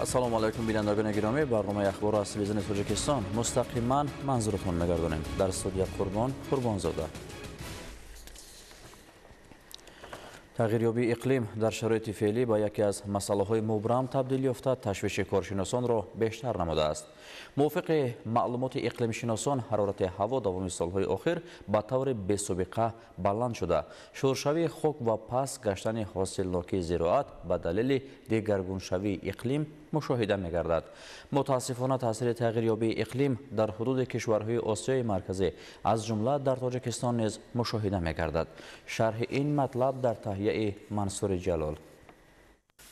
Ассалому алайкум, бинандагони гиромӣ. Барномаи ахбор аз телевизиони Тоҷикистон мустақиман манзуртон мегардонем. Дар студия Қурбон Қурбонзода. Тағйирёбии иқлим дар шароити феълӣ ба яке аз масъалаҳои мубрам табдил ёфта, ташвиши коршиносонро бештар намудааст. Мувофиқи маълумоти иқлимшиносон, ҳарорати ҳаво давоми солҳои охир ба таври бесобиқа баланд шуда, шӯршавии хок ва паст гаштани ҳосилнокии зироат ба далели дигаргуншавии иқлим мушоҳида мегардад. Мутаассифона, таъсири тағйирёбии иқлим дар ҳудуди кишварҳои Осиёи Марказӣ, аз ҷумла дар Тоҷикистон низ мушоҳида мегардад. Шарҳи ин матлаб дар таҳияи Мансури Ҷалол.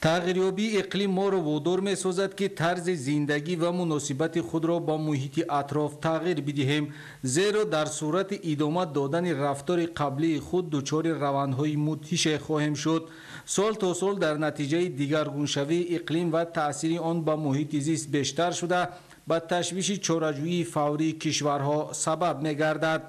Тағйирёбии иқлим моро водор месозад, ки тарзи зиндагӣ ва муносибати худро бо муҳити атроф тағйир бидиҳем, зеро дар сурати идома додани рафтори қаблии худ дучори равандҳои мудҳише хоҳем шуд. Сол то сол дар натиҷаи дигаргуншавии иқлим ва таъсири он ба муҳити зист бештар шуда, ба ташвиши чораҷӯии фаврии кишварҳо сабаб мегардад.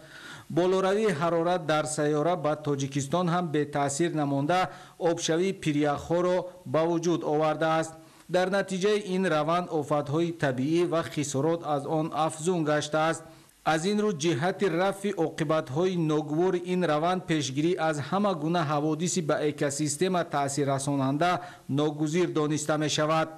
Болоравии ҳарорат дар сайёра ба Тоҷикистон ҳам бетаъсир намонда, обшавии пиряхҳоро ба вуҷуд овардааст. Дар натиҷаи ин раванд офатҳои табиӣ ва хисорот аз он афзун гаштааст. Аз ин рӯ ҷиҳати рафъи оқибатҳои ногувори ин раванд пешгирӣ аз ҳама гуна ҳаводиси ба экосистема таъсиррасонанда ногузир дониста мешавад.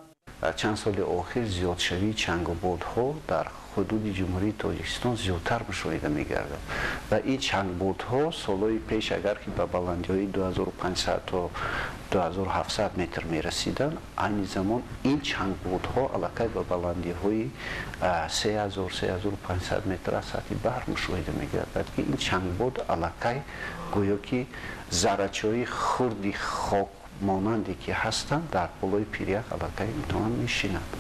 Дар чанд соли охир зиёдшавии чангободҳо дар ҳудуди Ҷумҳурии Тоҷикистон зиёдтар мушоҳида мегардад ва ин чангбодҳо солҳои пеш агар ки ба баландиҳои 2500 то 2700 метр мерасиданд, айни замон ин чангбодҳо аллакай ба баландиҳои 3000 3500 метр аз сатҳи баҳр мушоҳида мегардад, ки ин чангбод аллакай гӯё ки заррачаҳои хурди хок монанде ки ҳастанд, дар болои пирях аллакай метавонанд мешинанд.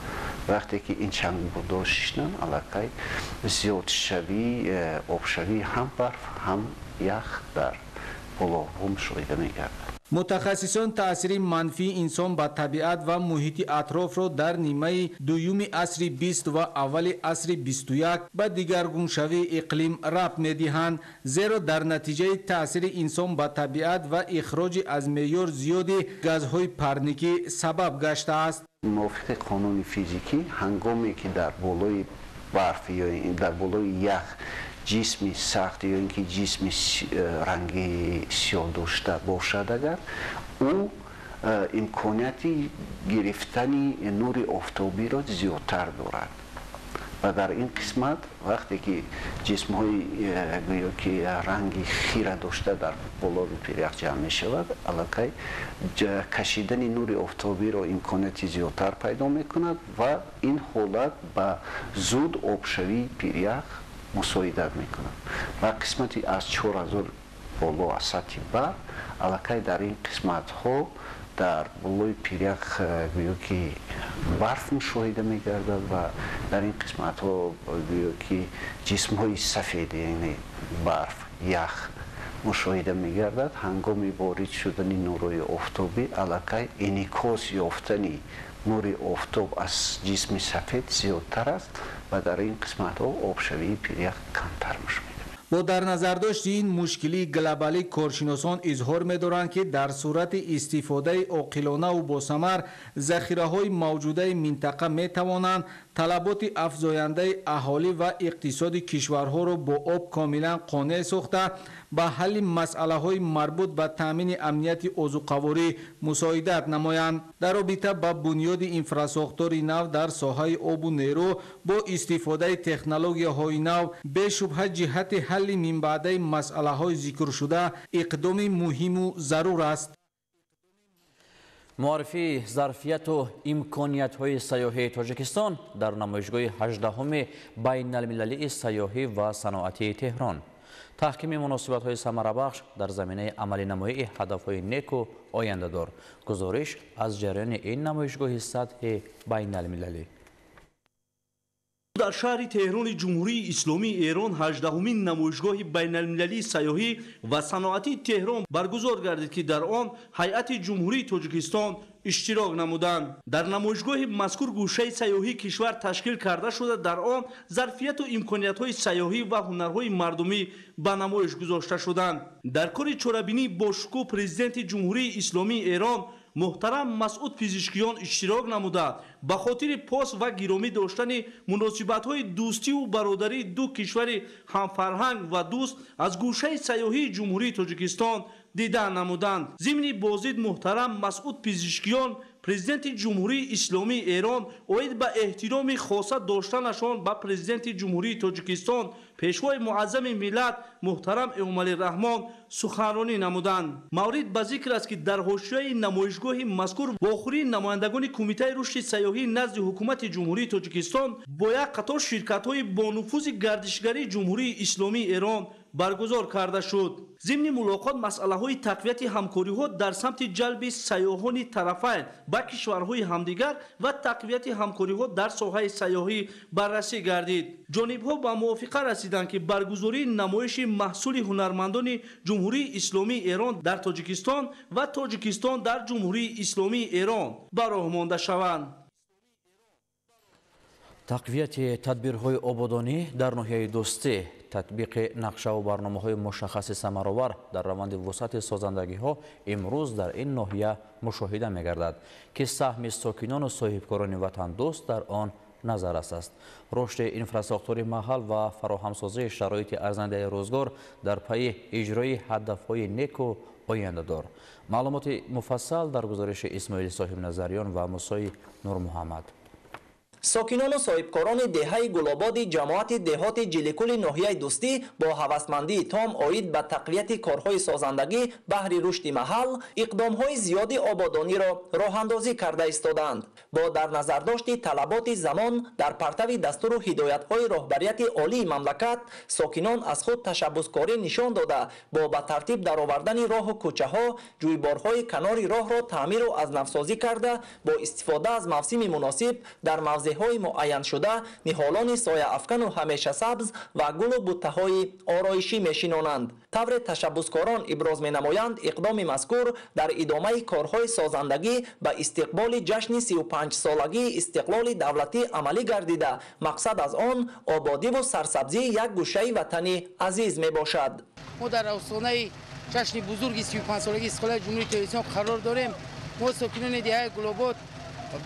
Вақте ки ин чангбодҳо шишнанд, аллакай зиёдшавии обшавии ҳам барф, ҳам ях дар болоҳо мушоҳида мегардад. Мутахассисон таъсири манфии инсон ба табиат ва муҳити атрофро дар нимаи дуюми асри 20 ва аввали асри 21 ба дигаргуншавии иқлим рабт медиҳанд, зеро дар натиҷаи таъсири инсон ба табиат ва ихроҷи аз меъёр зиёди газҳои парникӣ сабаб гаштааст. Мувофиқи қонуни физикӣ, ҳангоме ки дар болои барф ё дар болои ях ҷисми сахт ё ин ки ҷисми ранги сиёҳ дошта бошад, агар ӯ имконияти гирифтани нури офтобиро зиёдтар дорад ва дар ин қисмат вақте ки ҷисмҳои гӯё ки ранги хира дошта дар болои пирях ҷамъ мешавад, аллакай кашидани нури офтобиро имконияти зиёдтар пайдо мекунад ва ин ҳолат ба зуд обшавии пирях мусоидат мекунад. Ва қисмати аз 4000 боло аз сатҳи баҳр аллакай дар ин қисматҳо дар болои пирях гӯё ки барф мушоҳида мегардад ва дар ин қисматҳо гӯё ки ҷисмҳои сафед, яъне барф, ях мушоҳида мегардад. Ҳангоми ворид шудани нурҳои офтобӣ аллакай инъикос ёфтани нури офтоб аз ҷисми сафед зиёдтар аст ва дар ин қисматҳо обшавии пирях камтар мушоҳида. Бо дар назардошти ин мушкилии глобалӣ коршиносон изҳор медоранд, ки дар сурати истифодаи оқилонаву босамар захираҳои мавҷудаи минтақа метавонанд талаботи афзояндаи аҳолӣ ва иқтисоди кишварҳоро бо об комилан қонеъ сохта, ба ҳалли масъалаҳои марбут ба таъмини амнияти озуқаворӣ мусоидат намоянд. Дар робита ба бунёди инфрасохтори нав дар соҳаи обу нерӯ бо истифодаи технологияҳои нав бешубҳа ҷиҳати ҳалли минбаъдаи масъалаҳои зикршуда иқдоми муҳиму зарур аст. Муаррифии зарфияту имкониятҳои сайёҳии Тоҷикистон дар намоишгоҳи 18-уми байналмилалии сайёҳӣ ва саноатии Теҳрон, таҳкими муносибатҳои самарабахш дар заминаи амалинамоии ҳадафҳои неку ояндадор. Гузориш аз ҷараёни ин намоишгоҳи сатҳи байналмилалӣ. Дар шаҳри Теҳрони Ҷумҳурии Исломии Эрон 18-умин намоишгоҳи байналмилалии сайёҳӣ ва саноатии Теҳрон баргузор гардид, ки дар он ҳайати Ҷумҳурии Тоҷикистон иштирок намуданд. Дар намоишгоҳи мазкур гӯшаи сайёҳии кишвар ташкил карда шуда, дар он зарфияту имкониятҳои сайёҳӣ ва ҳунарҳои мардумӣ ба намоиш гузошта шуданд. Дар кори чорабинӣ бо шукӯҳ Президенти Ҷумҳурии Исломии Эрон Муҳтарам Масъуд Пизишкиён иштирок намуда, ба хотири пос ва гиромӣ доштани муносибатҳои дӯстиву бародарии ду кишвари ҳамфарҳанг ва дӯст аз гӯшаи сайёҳии Ҷумҳурии Тоҷикистон дида намуданд. Зимни боздид муҳтарам Масъуд Пизишкиён, президенти Ҷумҳурии Исломии Эрон, оид ба эҳтироми хоса доштанашон ба президенти Ҷумҳурии Тоҷикистон, пешвои муаззами миллат муҳтарам Эмомалӣ Раҳмон суханронӣ намуданд. Маврид ба зикр аст, ки дар ҳошияи намоишгоҳи мазкур вохӯрии намояндагони Кумитаи рушди сайёҳӣ назди Ҳукумати Ҷумҳурии Тоҷикистон бо як қатор ширкатҳои бонуфузи гардишгарии Ҷумҳурии Исломии Эрон баргузор карда шуд. Зимни мулоқот масъалаҳои тақвияти ҳамкориҳо дар самти ҷалби сайёҳони тарафайн ба кишварҳои ҳамдигар ва тақвияти ҳамкориҳо дар соҳаи сайёҳӣ баррасӣ гардид. Ҷонибҳо ба мувофиқа расиданд, ки баргузории намоиши маҳсули ҳунармандони Ҷумҳурии Исломии Эрон дар Тоҷикистон ва Тоҷикистон дар Ҷумҳурии Исломии Эрон ба роҳ монда шаванд. Тақвияти тадбирҳои ободонӣ дар ноҳияи Дӯстӣ, татбиқи нақшаву барномаҳои мушаххаси самаровар дар раванди вусъати созандагиҳо имрӯз дар ин ноҳия мушоҳида мегардад, ки саҳми сокинону соҳибкорони ватандӯст дар он назаррас аст. Рушди инфрасохтори маҳал ва фароҳамсозии шароити арзандаи рӯзгор дар пайи иҷрои ҳадафҳои неку ояндадор. Маълумоти муфассал дар гузориши Исмоили Соҳибназариён ва Мусои Нурмуҳаммад. Сокинону соҳибкорони деҳаи Гулободи ҷамоати деҳоти Ҷиликули ноҳияи Дӯстӣ бо ҳавасмандии том оид ба тақвияти корҳои созандагӣ баҳри рушди маҳал иқдомҳои зиёди ободониро роҳандозӣ карда истодаанд. Бо дар назардошти талаботи замон дар партави дастуру ҳидоятҳои роҳбарияти олии мамлакат, сокинон аз худ ташаббускорӣ нишон дода, бо ба тартиб даровардани роҳу кӯчаҳо, ҷӯйборҳои канори роҳро таъмиру аз навсозӣ карда, бо истифода аз мавсими муносиб дар мавзеъ ҳои муайяншуда ниҳолони сояафкану ҳамешасабз ва гулу буттаҳои ороишӣ мешинонанд. Тавре ташаббускорон иброз менамоянд, иқдоми мазкур дар идомаи корҳои созандагӣ ба истиқболи ҷашни 35-солагии истиқлоли давлатӣ амалӣ гардида, мақсад аз он ободиву сарсабзии як гӯшаи ватани азиз мебошад. Мо дар афсонаи ҷашни бузурги 35-солагии истиқлоли Ҷумҳурии Тоҷикистон қарор дорем. Мо сокинони деҳаи Гулобод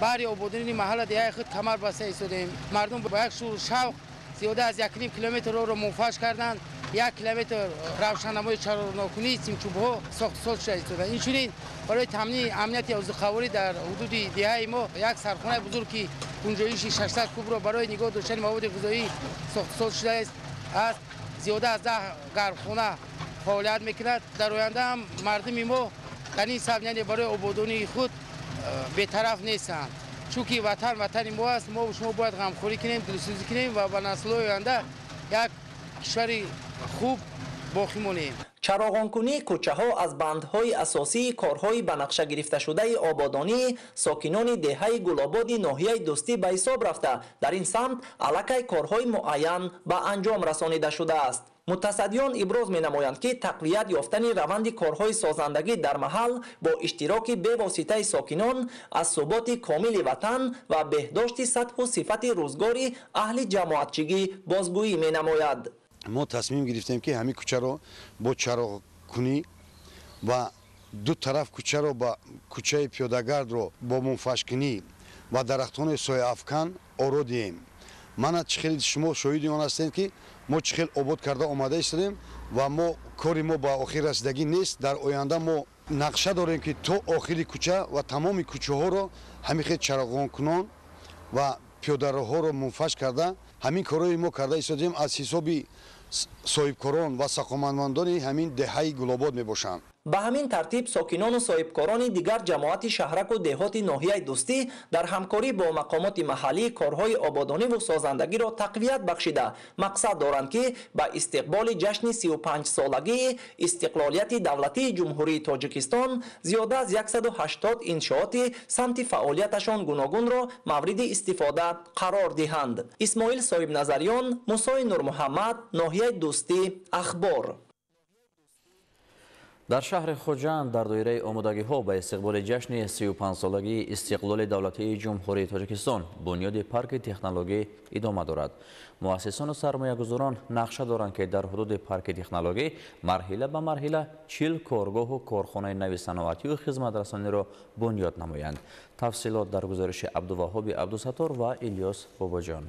баҳри ободонии маҳалла деҳаи худ камар баста истодаем. Мардум ба як шӯру шавқ зиёда аз 1,5 километр роҳро мунфаҷ карданд. 1 километр равшаннамои чароғнокунии симчӯбҳо сохтусоз шуда истодаанд. Инчунин барои таъмини амнияти озуқаворӣ дар ҳудуди деҳаи мо як сархонаи бузург, ки гунҷоиши 600 кубро барои нигоҳ доштани маводи ғизоӣ сохтусоз шудааст, зиёда аз 10 гармхона фаъолият мекунад. Дар оянда ҳам мардуми мо дар ин самт, яъне барои ободонии худ бетараф нестанд, чунки ватан ватани мо аст. Мо шумо бояд ғамхорӣ кунем, дилсӯзӣ кунем ва ба наслҳои оянда як кишвари хуб боқӣ монем. Чароғонкунии кӯчаҳо аз бандҳои асосии корҳои ба нақша гирифташудаи ободонии сокинони деҳаи Гулободи ноҳияи Дӯстӣ ба ҳисоб рафта, дар ин самт аллакай корҳои муайян ба анҷом расонида шудааст. Мутасаддиён иброз менамоянд, ки тақвият ёфтани раванди корҳои созандагӣ дар маҳал бо иштироки бевоситаи сокинон аз суботи комили ватан ва беҳдошти сатҳу сифати рӯзгори аҳли ҷамоатчигӣ бозгӯӣ менамояд. Мо тасмим гирифтем, ки ҳамин кӯчаро бо чароғкунӣ ва ду тараф кӯчаро ба кӯчаи пиёдагардро бо мунфашкунӣ ва дарахтони сояафкан оро диҳем. Мана чӣ хел шумо шоҳиди он ҳастем, ки мо чӣ хел обод карда омада истодем ва мо кори мо ба охир расидагӣ нест. Дар оянда мо нақша дорем, ки то охири кӯча ва тамоми кӯчаҳоро ҳамин хел чароғонкунон ва пиёдароҳҳоро мунфаҷ карда, ҳамин корҳои мо карда истодем аз ҳисоби соҳибкорон ва сақоматмандони ҳамин деҳаи Гулобод мебошанд. Ба ҳамин тартиб сокинону соҳибкорони дигар ҷамоати шаҳраку деҳоти ноҳияи Дӯстӣ дар ҳамкорӣ бо мақомоти маҳаллӣ корҳои ободониву созандагиро тақвият бахшида, мақсад доранд, ки ба истиқболи ҷашни 35-солагии истиқлолияти давлатии Ҷумҳурии Тоҷикистон зиёда аз 180 иншооти самти фаъолияташон гуногунро мавриди истифода қарор диҳанд. Исмоил Соҳибназариён, Мусои Нурмуҳаммад, ноҳияи Дӯстӣ, Ахбор. Дар шаҳри Хуҷанд дар доираи омодагиҳо ба истиқболи ҷашни 35-солагии истиқлоли давлатии Ҷумҳурии Тоҷикистон бунёди парки технологӣ идома дорад. Муассисону сармоягузорон нақша доранд, ки дар ҳудуди парки технологӣ марҳила ба марҳила 40 коргоҳу корхонаи нави саноатию хизматрасониро бунёд намоянд. Тафсилот дар гузориши Абдуваҳоби Абдусаттор ва Илёс Бобоҷон.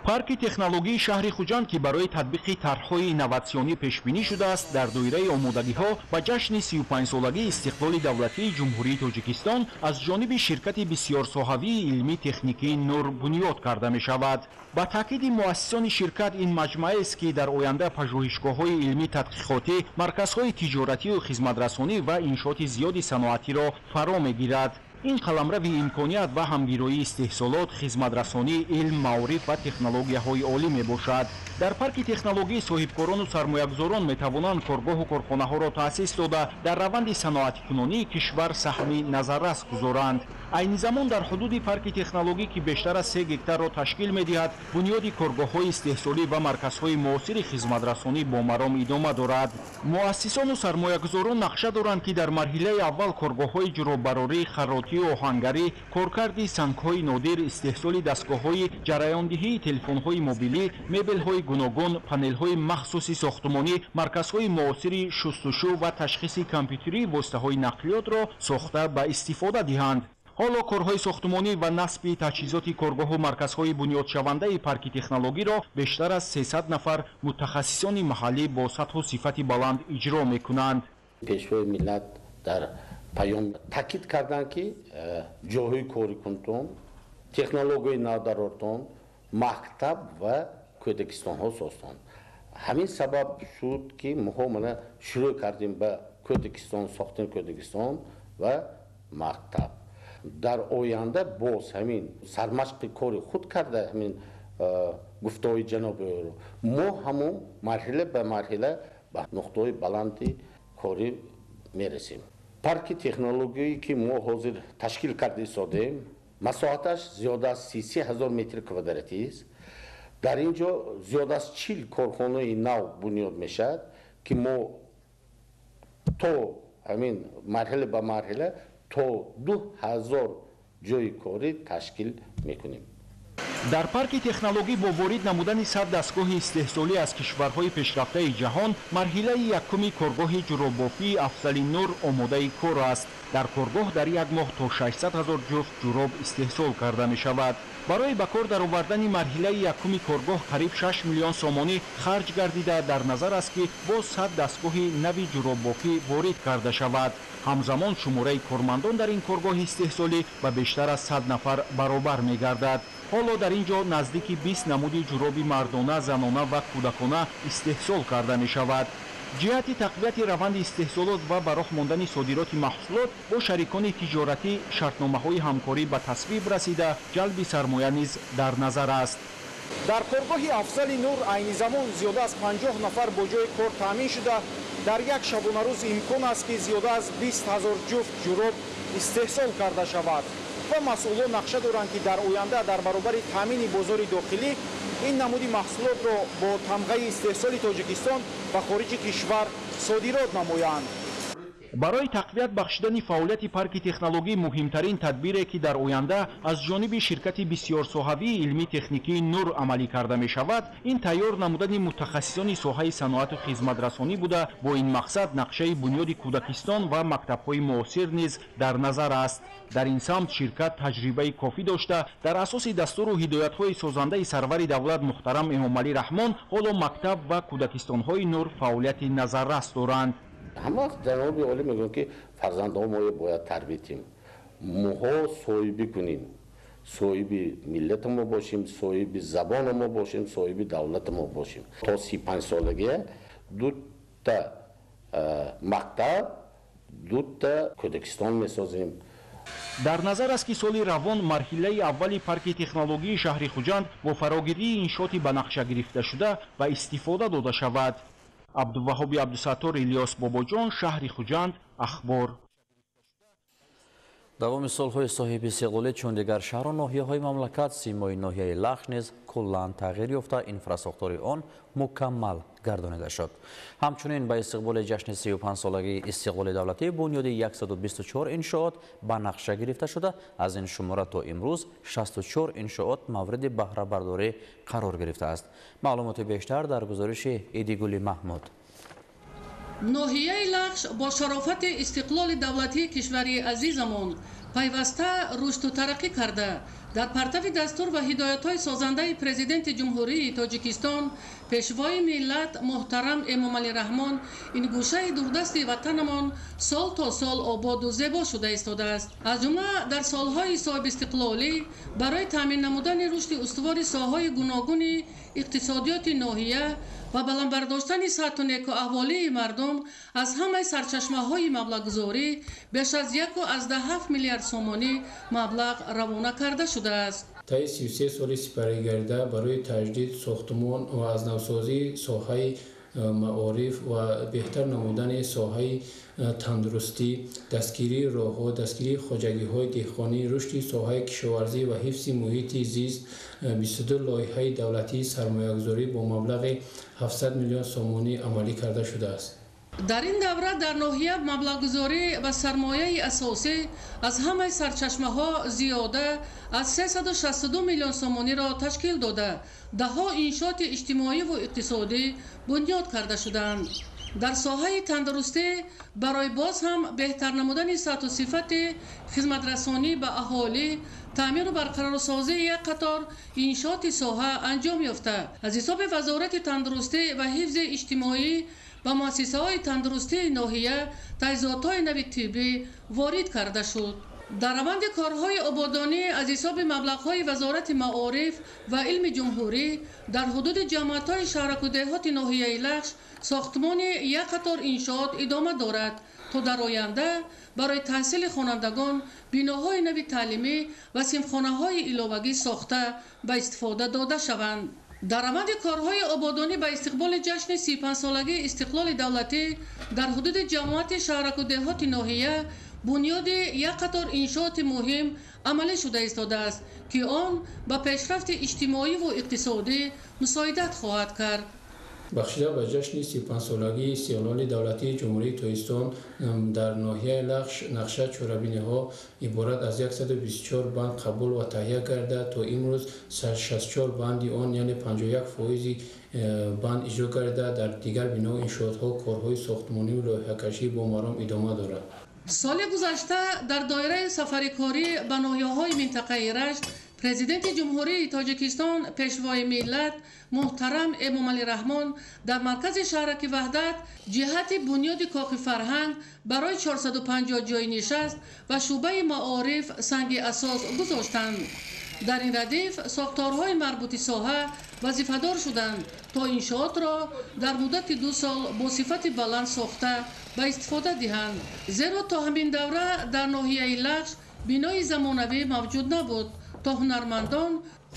Парки технологии шаҳри Хуҷанд, ки барои татбиқи тарҳҳои инноватсионӣ пешбинӣ шудааст, дар доираи омодагиҳо ба ҷашни 35-солагии истиқлоли давлатии Ҷумҳурии Тоҷикистон аз ҷониби ширкати бисёрсоҳавии илмӣ-техникии Нур бунёд карда мешавад. Ба таъкиди муассисони ширкат, ин маҷмӯаест, ки дар оянда пажӯҳишгоҳҳои илмӣ тадқиқотӣ, марказҳои тиҷоратию хизматрасонӣ ва иншооти зиёди саноатиро фаро мегирад. Ин қаламрави имконият ва ҳамгироии истеҳсолот, хизматрасонӣ, илм, маориф ва технологияҳои олӣ мебошад. Дар парки технологӣ соҳибкорону сармоягузорон метавонанд коргоҳу корхонаҳоро таъсис дода, дар раванди саноатикунонии кишвар саҳми назаррас гузоранд. Айни замон дар ҳудуди парки технологӣ, ки бештар аз 3 гектарро ташкил медиҳад, бунёди коргоҳҳои истеҳсолӣ ва марказҳои муосири хизматрасонӣ бо маром идома дорад. Муассисону сармоягузорон нақша доранд, ки дар марҳилаи аввал коргоҳҳои ҷуроббарорӣ, харотию оҳангарӣ, коркарди сангҳои нодир, истеҳсоли дастгоҳҳои ҷараёндиҳии телефонҳои мобилӣ, мебелҳои гуногун, панелҳои махсуси сохтумонӣ, марказҳои муосири шустушӯ ва ташхиси компютерии воситаҳои нақлиётро сохта ба истифода диҳанд. Ҳоло корҳои сохтумонӣ ва насби таҷҳизоти коргоҳу марказҳои бунёдшавандаи парки технологиро бештар аз 300 нафар мутахассисони маҳаллӣ бо сатҳу сифати баланд иҷро мекунанд. Пешвои миллат дар паём таъкид карданд, ки ҷойҳои кори кунтон, технологияи навдарортон, мактаб ва кӯдакистонҳо созтон. Ҳамин сабаб шуд, ки моҳо мана шурӯъ кардем ба кӯдакистон, сохтани кӯдакистон ва мактаб. Дар оянда боз ҳамин сармашқи кори худ карда, ҳамин гуфтаҳои ҷаноби ӯро мо ҳамон марҳила ба марҳила ба нуқтаҳои баланди корӣ мерасем. Парки технологие, ки мо ҳозир ташкил карда истодаем, масоҳаташ зиёда аз 33 ҳазор метри квадратист. Дар ин ҷо зиёда аз 40 корхонаи нав бунёд мешавад, ки мо то ҳамин марҳила ба марҳила то 2000 ҷойи корӣ ташкил мекунем. Дар парки технологӣ бо ворид намудани 100 дастгоҳи истеҳсолӣ аз кишварҳои пешрафтаи ҷаҳон, марҳилаи якуми коргоҳи ҷуроббофии Афзали Нур омодаи кор аст. Дар коргоҳ дар як моҳ то 600 ҳазор ҷуфт ҷуроб истеҳсол карда мешавад. Барои ба кор даровардани марҳилаи якуми коргоҳ қариб 6 миллион сомонӣ харҷ гардида, дар назар аст, ки боз 100 дастгоҳи нави ҷуроббофӣ ворид карда шавад. Ҳамзамон шумораи кормандон дар ин коргоҳи истеҳсолӣ ба бештар аз 100 нафар баробар мегардад. Ҳоло дар ин ҷо наздики 20 намуди ҷуроби мардона, занона ва кӯдакона истеҳсол карда мешавад. Ҷиҳати тақвияти раванди истеҳсолот ва ба роҳ мондани содироти маҳсулот бо шарикони тиҷоратӣ шартномаҳои ҳамкорӣ ба тасвиб расида, ҷалби сармоя низ дар назар аст. Дар коргоҳи Афзали Нур айни замон зиёда аз 50 нафар бо ҷои кор таъмин шуда, дар як шабонарӯз имкон аст, ки зиёда аз 20 ҳазор ҷуфт ҷуроб истеҳсол карда шавад. Ва масъулон нақша доранд, ки дар оянда дар баробари таъмини бозори дохилӣ ин намуди маҳсулотро бо тамғаи истеҳсоли Тоҷикистон ба хориҷи кишвар содирот намоянд. Барои тақвият бахшидани фаъолияти парки технологӣ муҳимтарин тадбире, ки дар оянда аз ҷониби ширкати бисёрсоҳавии илмӣ-техникии Нур амалӣ карда мешавад, ин тайёр намудани мутахассисони соҳаи саноату хизматрасонӣ буда, бо ин мақсад нақшаи бунёди кӯдакистон ва мактабҳои муосир низ дар назар аст. Дар ин самт ширкат таҷрибаи кофӣ дошта, дар асоси дастуру ҳидоятҳои созандаи сарвари давлат муҳтарам Эмомалӣ Раҳмон ҳоло мактаб ва кӯдакистонҳои Нур фаъолияти назаррас доранд. Ҳама вақт ҷаноби олӣ мегӯянд, ки фарзандҳо мо бояд тарбиятем, моҳо соҳибӣ кунем, соҳиби миллати мо бошем, соҳиби забони мо бошем, соҳиби давлати мо бошем. То 35 солагия дута мактаб, дута кӯдакистон месозем. Дар назар аст, ки соли равон марҳилаи аввали парки технологии шаҳри Хуҷанд бо фарогирии иншооти ба нақша гирифташуда ба истифода дода шавад. Абдуваҳоби Абдусаттор, Илёс Бобоҷон, шаҳри Хуҷанд, Ахбор. Давоми солҳои соҳиби истиқлолӣ чун дигар шаҳру ноҳияҳои мамлакат, симои ноҳияи Лахш низ куллан тағйир ёфта, инфрасохтори он мукаммал гардонида шуд. Ҳамчунин ба истиқболи ҷашни 35-солагии истиқлоли давлатӣ бунёди 124 иншоот ба нақша гирифта шуда, аз ин шумора то имрӯз 64 иншоот мавриди баҳрабардорӣ қарор гирифтааст. Маълумоти бештар дар гузориши Идигули Маҳмуд. Ноҳияи Лахш бо шарофати истиқлоли давлатии кишвари азизамон пайваста рушду тараққӣ карда, дар партави дастур ва ҳидоятҳои созандаи Президенти Ҷумҳурии Тоҷикистон, Пешвои миллат муҳтарам Эмомалӣ Раҳмон, ин гӯшаи дурдасти ватанамон сол то сол ободу зебо шуда истодааст. Аз ҷумла дар солҳои соҳибистиқлолӣ барои таъмин намудани рушди устувори соҳаҳои гуногуни иқтисодиёти ноҳия ва баланд бардоштани сатҳу некуаҳволии мардум аз ҳамаи сарчашмаҳои маблағгузорӣ беш аз 1,7 миллиард сомонӣ маблағ равона карда шудааст. Таи 33 соли сипаригардида барои таҷдид сохтумон ва аз навсозии соҳаи маориф ва беҳтар намудани соҳаи тандурустӣ, дастгирии роҳҳо, дастгирии хоҷагиҳои деҳқонӣ, рушди соҳаи кишоварзӣ ва ҳифзи муҳити зист 22 лоиҳаи давлатии сармоягузорӣ бо маблағи 700 миллион сомонӣ амалӣ карда шудааст. Дар ин давра дар ноҳия маблағгузорӣ ва сармояи асосӣ аз ҳамаи сарчашмаҳо зиёда аз 362 миллион сомониро ташкил дода, даҳҳо иншооти иҷтимоиву иқтисодӣ бунёд карда шуданд. Дар соҳаи тандурустӣ барои боз ҳам беҳтар намудани сатҳу сифати хизматрасонӣ ба аҳолӣ, таъмиру барқарорсозии як қатор иншооти соҳа анҷом ёфта, аз ҳисоби Вазорати тандурустӣ ва ҳифзи иҷтимоӣ ба муассисаҳои тандурустии ноҳия таҷҳизотҳои нави тиббӣ ворид карда шуд. Дар раванди корҳои ободонӣ аз ҳисоби маблағҳои Вазорати маориф ва илми ҷумҳурӣ дар ҳудуди ҷамоатҳои шаҳраку деҳоти ноҳияи Лахш сохтмони як қатор иншоот идома дорад, то дар оянда барои таҳсили хонандагон биноҳои нави таълимӣ ва синфхонаҳои иловагӣ сохта ба истифода дода шаванд. Дар раванди корҳои ободонӣ ба истиқболи ҷашни 35-солагии истиқлоли давлатӣ дар ҳудуди ҷамоати шаҳраку деҳоти ноҳия бунёди як қатор иншооти муҳим амалӣ шуда истодааст, ки он ба пешрафти иҷтимоиву иқтисодӣ мусоидат хоҳад кард. Бахшида ба ҷашни 35-солагии истиқлоли давлатии Ҷумҳурии Тоҷикистон дар ноҳияи Лахш нақша чорабиниҳо иборат аз 124 банд қабул ва таҳия карда, то имрӯз 64 банди он, яъне 51% банд иҷро карда, дар дигар бино иншоотҳо корҳои сохтмониву лоиҳакашӣ бо маром идома дорад. Соли гузашта дар доираи сафари корӣ ба ноҳияҳои минтақаи Рашт Президенти Ҷумҳурии Тоҷикистон, Пешвои миллат муҳтарам Эмомалӣ Раҳмон дар маркази шаҳраки Ваҳдат ҷиҳати бунёди кохи фарҳанг барои 450 ҷойи нишаст ва шӯъбаи маориф санги асос гузоштанд. Дар ин радиф сохторҳои марбути соҳа вазифадор шуданд, то иншоотро дар муддати 2 сол бо сифати баланд сохта ба истифода диҳанд, зеро то ҳамин давра дар ноҳияи Лахш бинои замонавӣ мавҷуд набуд, то ҳунармандон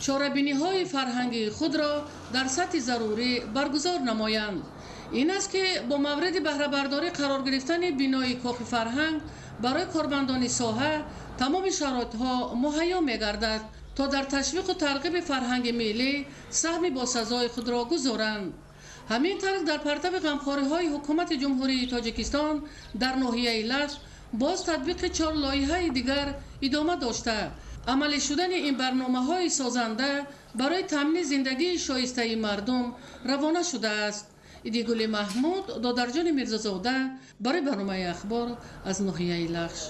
чорабиниҳои фарҳангии худро дар сатҳи зарурӣ баргузор намоянд. Ин аст, ки бо мавриди баҳрабардорӣ қарор гирифтани бинои кохи фарҳанг барои кормандони соҳа тамоми шароитҳо муҳайё мегардад, то дар ташвиқу тарғиби фарҳанги миллӣ саҳми босазои худро гузоранд. Ҳамин тариқ дар партави ғамхориҳои ҳукумати Ҷумҳурии Тоҷикистон дар ноҳияи Лахш боз татбиқи 4 лоиҳаи дигар идома дошта, амалӣ шудани ин барномаҳои созанда барои таъмини зиндагии шоистаи мардум равона шудааст. Идигули Маҳмуд, Додарҷони Мирзозода барои барномаи Ахбор аз ноҳияи Лахш.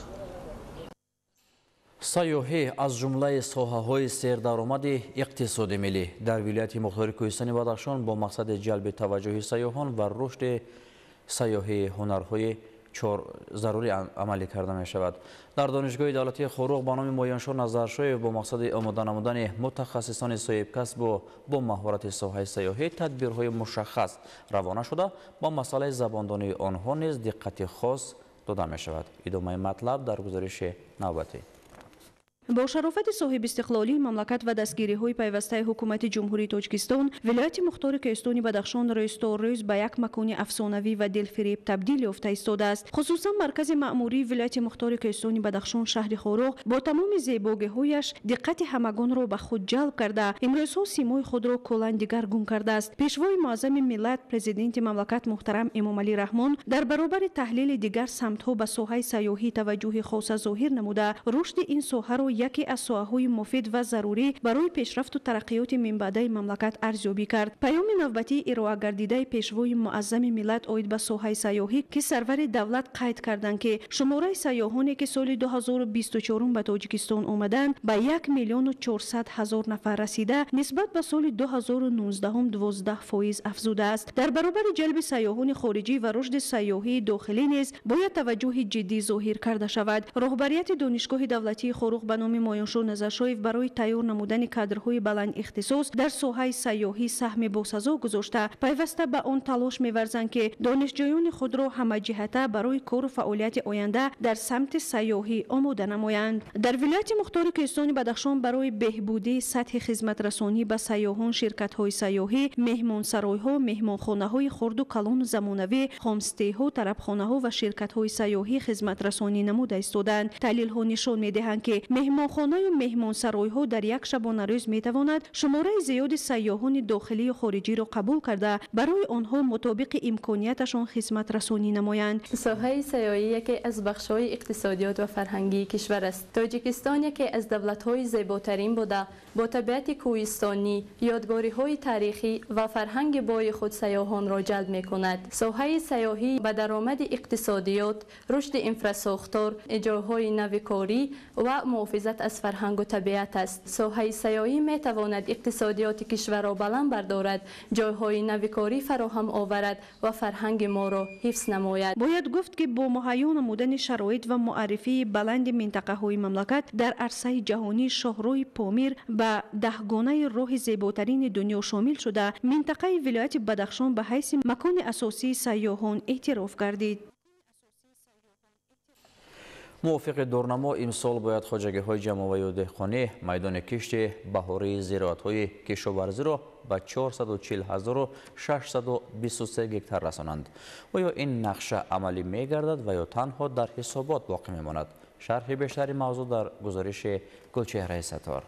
Сайёҳӣ аз ҷумлаи соҳаҳои сердаромади иқтисоди миллӣ дар вилояти мухтори Кӯҳистони Бадахшон бо мақсади ҷалби таваҷҷӯҳи сайёҳон ва рушди сайёҳии ҳунарҳои зарурӣ амалӣ карда мешавад. Дар Донишгоҳи давлатии Хоруғ ба номи Моёншоҳ Назаршоев бо мақсади омода намудани мутахассисони соҳибкасбу бо маҳорати соҳаи сайёҳӣ тадбирҳои мушаххас равона шуда, ба масъалаи забондонии онҳо низ диққати хос дода мешавад. Идомаи матлаб дар гузориши навбатӣ. Бо шарофати соҳибистиқлолии мамлакат ва дастгириҳои пайвастаи ҳукумати Ҷумҳурии Тоҷикистон, вилояти мухтори Кӯҳистони Бадахшон рӯз то рӯз ба як макони афсонавӣ ва дилфиреб табдил ёфта истодааст. Хусусан маркази маъмурии вилояти мухтори Кӯҳистони Бадахшон, шаҳри Хоруғ, бо тамоми зебогиҳояш диққати ҳамагонро ба худ ҷалб карда, имрӯзҳо симои худро куллан дигаргун кардааст. Пешвои муаззами миллат, президенти мамлакат муҳтарам Эмомалӣ Раҳмон дар баробари таҳлили дигар самтҳо ба соҳаи сайёҳӣ таваҷҷӯҳи хоса зоҳир намуда, рушди ин соҳаро яке аз соҳаҳои муфид ва зарурӣ барои пешрафту тараққиёти минбаъдаи мамлакат арзёбӣ кард. Паёми навбатии ироагардидаи пешвои муаззами миллат оид ба соҳаи сайёҳӣ, ки сарвари давлат қайд карданд, ки шумораи сайёҳоне, ки соли 2024 ба Тоҷикистон омаданд, ба 1 400 000 нафар расида, нисбат ба соли 2019 12% афзудааст. Дар баробари ҷалби сайёҳони хориҷӣ ва рушди сайёҳии дохилӣ низ бояд таваҷҷӯҳи ҷиддӣ зоҳир карда шавад. Роҳбарияти Донишгоҳи давлатии Хоруғ ба номи Моёншоҳ Назаршоев барои тайёр намудани кадрҳои баланд ихтисос дар соҳаи сайёҳӣ саҳми босазо гузошта, пайваста ба он талош меварзанд, ки донишҷӯёни худро ҳамаҷиҳата барои кору фаъолияти оянда дар самти сайёҳӣ омода намоянд. Дар вилояти мухтори Кӯҳистони Бадахшон барои беҳбудии сатҳи хизматрасонӣ ба сайёҳон ширкатҳои сайёҳӣ, меҳмонсаройҳо, меҳмонхонаҳои хурду калону замонавӣ, хомстейҳо, тарабхонаҳо ва ширкатҳои сайёҳӣ хизматрасонӣ намуда истодаанд. Таҳлилҳо нишон медиҳанд, ки меҳмонхонаю меҳмонсаройҳо дар як шабонарӯз метавонад шумораи зиёди сайёҳони дохилию хориҷиро қабул карда, барои онҳо мутобиқи имконияташон хизматрасонӣ намоянд. Соҳаи сайёҳӣ яке аз бахшҳои иқтисодиёт ва фарҳангии кишвар аст. Тоҷикистон яке аз давлатҳои зеботарин буда, бо табиати кӯҳистонӣ, ёдгориҳои таърихӣ ва фарҳанги бои худ сайёҳонро ҷалб мекунад. Соҳаи сайёҳӣ ба даромади иқтисодиёт, рушди инфрасохтор, ҷойҳои нави корӣ ва муҳофизат аз фарҳангу табиат аст. Соҳаи сайёҳӣ метавонад иқтисодиёти кишварро баланд бардорад, ҷойҳои нави корӣ фароҳам оварад ва фарҳанги моро ҳифз намояд. Бояд гуфт, ки бо муҳайё намудани шароит ва муаррифии баланди минтақаҳои мамлакат дар арсаи ҷаҳонӣ, шоҳроҳи Помир ба даҳгонаи роҳи зеботарини дунё шомил шуда, минтақаи вилояти Бадахшон ба ҳайси макони асосии сайёҳон эътироф гардид. Мувофиқи дурнамо имсол бояд хоҷагиҳои ҷамъоваю деҳқонӣ майдони кишти баҳории зироатҳои кишоварзиро ба 440 623 гектар расонанд. Оё ин нақша амалӣ мегардад ва ё танҳо дар ҳисобот боқӣ мемонад? Шарҳи бештари мавзӯъ дар гузориши Гулчеҳраи Сатор.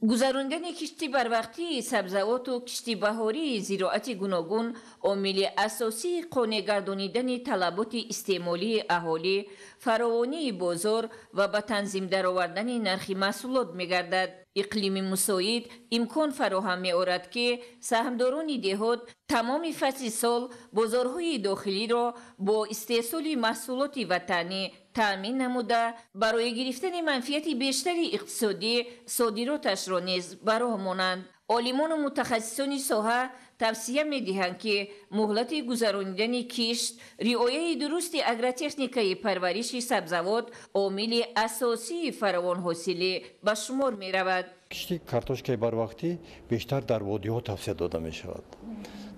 Гузарондани кишти барвақтии сабзавоту кишти баҳории зироати гуногун омили асосии қонеъ гардонидани талаботи истеъмолии аҳолӣ, фаровонии бозор ва ба танзим даровардани нархи маҳсулот мегардад. Иқлими мусоид имкон фароҳам меорад, ки саҳмдорони деҳот тамоми фасли сол бозорҳои дохилиро бо истеҳсоли маҳсулоти ватанӣ таъмин намуда, барои гирифтани манфиати бештари иқтисодӣ содироташро низ ба роҳ монанд. Олимону мутахассисони соҳа тавсия медиҳанд, ки муҳлати гузаронидани кишт, риояи дурусти агротехникаи парвариши сабзавот омили асосии фаровонҳосилӣ ба шумор меравад. Кишти картошкаи барвақтӣ бештар дар водиҳо тавсия дода мешавад,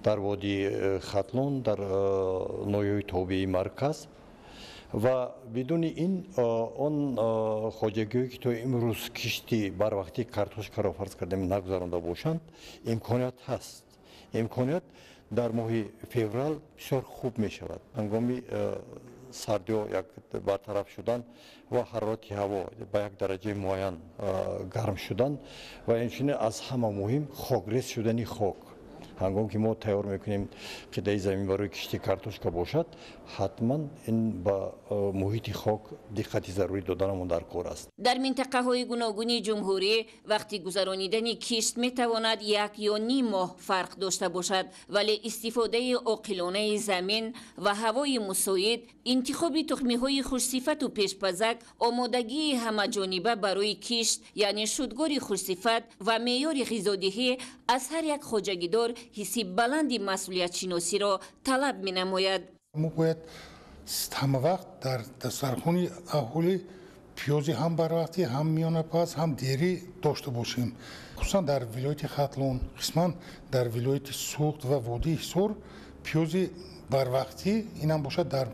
дар водии Хатлон, дар ноҳияҳои тобеи марказ. Ва бидуни ин он хоҷагиҳое, ки то имрӯз кишти барвақтии картошкаро, фарз кардем, нагузаронда бошанд, имконият ҳаст. Имконият дар моҳи феврал бисёр хуб мешавад, ҳангоми сардиҳо як бартараф шудан ва ҳарорати ҳаво ба як дараҷаи муайян гарм шудан ва инчунин, аз ҳама муҳим, хокрез шудани хок. Ҳангоме ки мо тайёр мекунем қитъаи замин барои кишти картошка бошад, ҳатман ин ба муҳити хок диққати зарурӣ доданамон дар кор аст. Дар минтақаҳои гуногуни ҷумҳурӣ вақти гузаронидани кишт метавонад як ё ним моҳ фарқ дошта бошад, вале истифодаи оқилонаи замин ва ҳавои мусоид, интихоби тухмиҳои хушсифату пешпазак, омодагии ҳамаҷониба барои кишт, яъне шудгори хушсифат ва меъёри ғизодиҳӣ аз ҳар як хоҷагидор ҳисси баланди масъулиятшиносиро талаб менамояд. Мо бояд ҳамавақт дар дастархони аҳолӣ пиёзи ҳам барвақтӣ, ҳам миёнапаз, ҳам дерӣ дошта бошем. Хусусан дар вилояти Хатлон, қисман дар вилояти Суғд ва водии Ҳисор пиёзи барвақтӣ инам бошад дар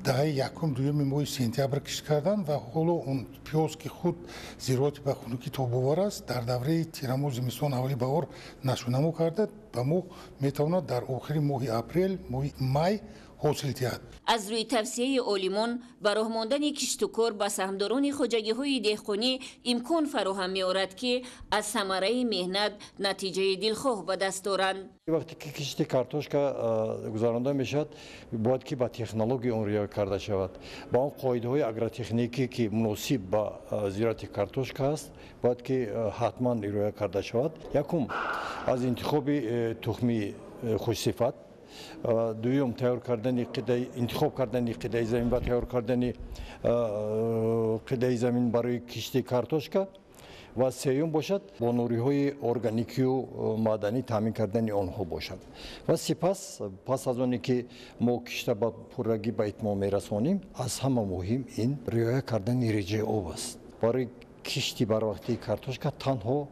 Даҳаи якум дуюми моҳи сентябр кишт кардан ва ҳоло он пиёз, ки худ зироати ба хунукӣ тобовар аст, дар давраи тирамоҳ, зимистон, аввали баҳор нашъунамо карда, ба мо метавонад дар охири моҳи апрел, моҳи май ҳосил диҳад. Аз рӯи тавсияи олимон, ба роҳ мондани киштукор ба саҳмдорони хоҷагиҳои деҳқонӣ имкон фароҳам меорад, ки аз самараи меҳнат натиҷаи дилхоҳ ба даст оранд. Вақте ки кишти картошка гузаронда мешавад, бояд ки ба технология он риоя карда шавад. Ба он қоидаҳои агротехникӣ, ки муносиб ба зироати картошка аст, бояд ки ҳатман риоя карда шавад. Якум, аз интихоби тухми хушсифат, дуюм, тайёр кардани интихоб кардани қидаи замин ва тайёр кардани қидаи замин барои кишти картошка, ва сеюм бошад, бо нуриҳои органикию маъданӣ таъмин кардани онҳо бошад. Ва сипас, пас аз оне ки мо кишта ба пуррагӣ ба итмом мерасонем, аз ҳама муҳим ин риоя кардани реҷаи об аст. Барои кишти барвақтии картошка танҳо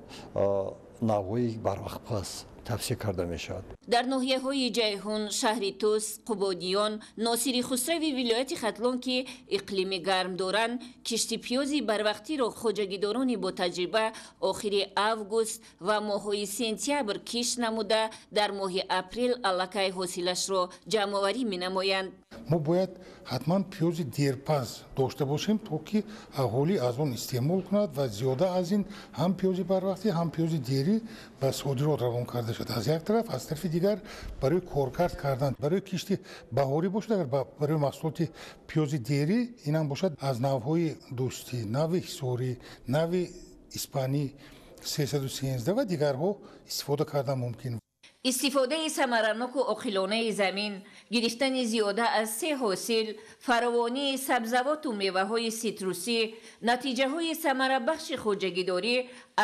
навъҳои барвақтпаз тавсия карда мешавад. Дар ноҳияҳои Ҷайҳун, шаҳри Тӯс, Қубодиён, Носири Хусрави вилояти Хатлон, ки иқлими гарм доранд, кишти пиёзи барвақтиро хоҷагидорони ботаҷриба охири август ва моҳҳои сентябр кишт намуда, дар моҳи апрел аллакай ҳосилашро ҷамъоварӣ менамоянд. Мо бояд ҳатман пиёзи дерпаз дошта бошем, то ки аҳолӣ аз он истеъмол кунад ва зиёда аз ин ҳам пиёзи барвақтӣ, ҳам пиёзи дерӣ ба содирот равон карда шуд. Аз як тараф, аз тарафи дигар барои коркард кардан, барои кишти баҳорӣ бошад, агар барои маҳсулоти пиёзи дерӣ инам бошад аз навъҳои Дӯстӣ, нави Ҳисорӣ, нави Испанӣ 313 ва дигарҳо истифода кардан мумкин. Истифодаи самараноку оқилонаи замин, гирифтани зиёда аз се ҳосил, фаровонии сабзавоту меваҳои ситрусӣ, натиҷаҳои самарабахши хоҷагидорӣ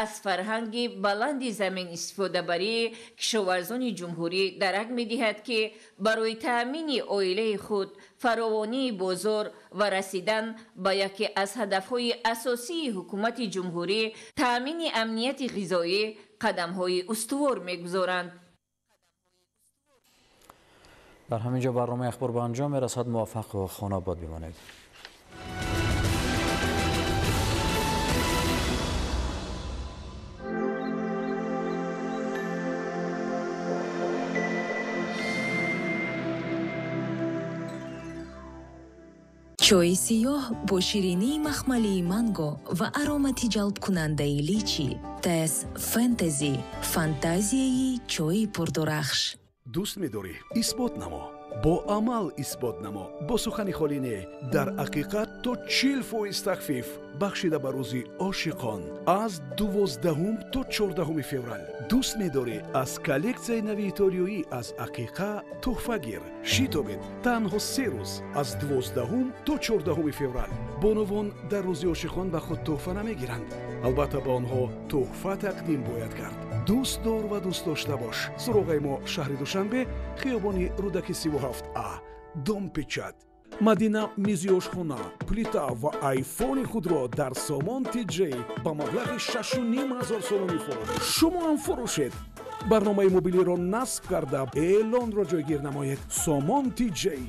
аз фарҳанги баланди замин истифодабарии кишоварзони ҷумҳурӣ дарак медиҳад, ки барои таъмини оилаи худ, фаровонии бозор ва расидан ба яке аз ҳадафҳои асосии ҳукумати ҷумҳурӣ, таъмини амнияти ғизоӣ, қадамҳои устувор мегузоранд. Дар ҳамин ҷо барномаи ахбор ба анҷом мерасад. Муваффақ ва хонаобод бимонед. Чойи сиёҳ бо ширинии махмалии манго ва аромати ҷалбкунандаи личи. Тес Фэнтези, фантазияи чойи пурдурахш. Дӯст медорӣ, исбот намо, бо амал исбот намо, бо сухани холӣ не, дар ҳақиқат то 40% тахфиф бахшида ба рӯзи ошиқон аз 12 то 14 феврал. Дӯст медорӣ, аз коллексияи нави итолиёӣ аз ҳақиқа тӯҳфа гир. Шитобед, танҳо 3 рӯз аз 12 то 14 феврал. Бонувон дар рӯзи ошиқон ба худ тӯҳфа намегиранд, албатта ба онҳо тӯҳфа тақдим бояд кард. Дӯст дор ва дӯст дошта бош. Суроғаи мо шаҳри Душанбе, хиёбони Рӯдаки 37А, Дом Печат. Мадина мизи ошхона, плита ва айфони худро дар Сомон Тиҷей ба маблағи 6500 сомонӣ фурӯш. Шумо ҳам фурӯшед. Барномаи мобилиро насб карда, эълонро ҷойгир намоед. Сомон Тиҷей.